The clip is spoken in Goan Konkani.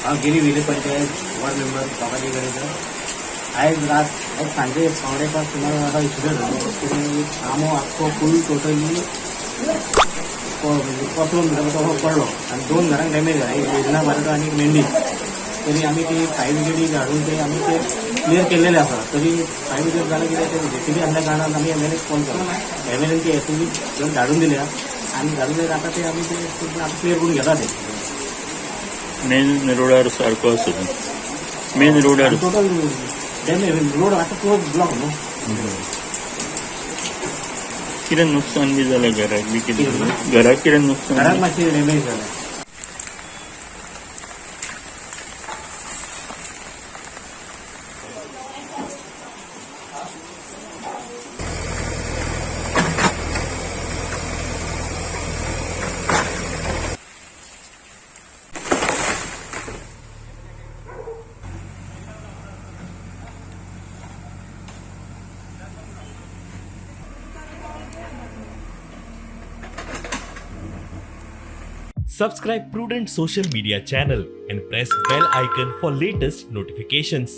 हांव गिरी विले पंचायत वॉर्ड मेंबर बाबाजी गणेकर. आयज रात आयज सांजे 4:45 सुमार असो इन्सिडंट जालो. कितें, एक आंबो आख्खो फूल टोटली म्हणजे कोसळून तो पडलो आनी दोन घरांक डॅमेज जाला, एक वेजना बारडो आनी एक मेंढी. तरी आमी ती फायर ब्रिगेडीक हाडून ते आमी ते क्लियर केल्लेले आसा. तरी फायर ब्रिगेड जालें कितें, ते जेसीबी आसल्या कारणान आमी एम एल एक कॉल केलो. एम एल एन ती एसीबी घेवन धाडून दिल्या आनी धाडून दिल्या. आतां ते आमी ते आतां क्लियर करून घेता ते. मेन रोडार सारको आसा, मेन रोडार. टोटल डॅमेज, रोड आतां क्लोज, ब्लॉक न्हू. कितें नुकसान बी जालें घराक बी कितें? घराक कितें नुकसान? घराक मातशी डॅमेज जालें. Subscribe Prudent Social Media channel and press bell icon for latest notifications.